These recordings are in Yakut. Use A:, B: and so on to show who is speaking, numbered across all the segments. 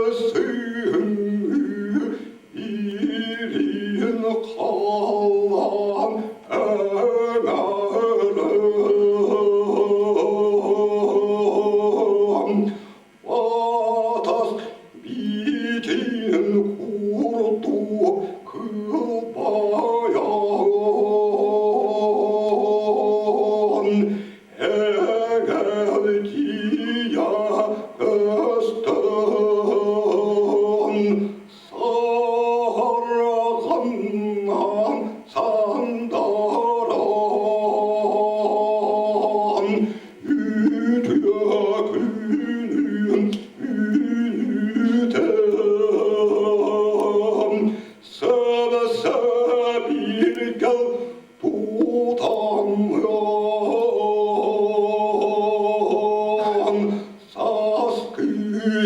A: Сарасыһын халлаан эҥээрин Батас биитин курдук кылбайан эгэлдьийэ көстөн саһарҕаннан сандаран үтүө күнүн үүнүтэн сабасабиргал тутаммын сааскы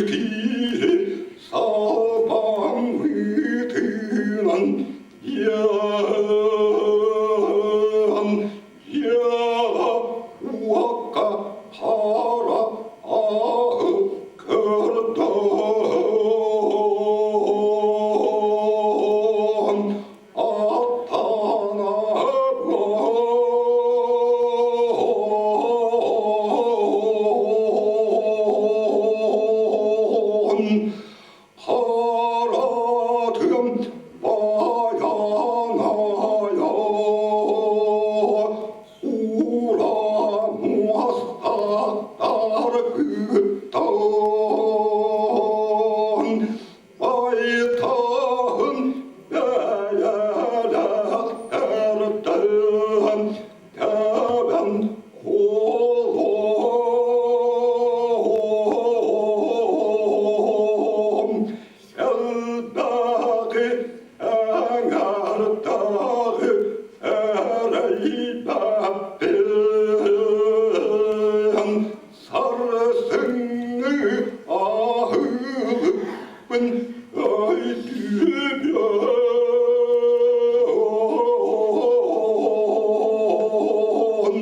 A: киһи салбаҥытынан иэҕэн иэҕэ уокка хара аһы көрдөөн Аттанабын харатыам байанайа уура муостаттар кыттан Байтаһын бэйэлэхтэртэн тэбэн холом элбэҕи эҥэрдэҕи эрэйбэппин Сарсыҥҥы аһылыкпын өйдүүбүн.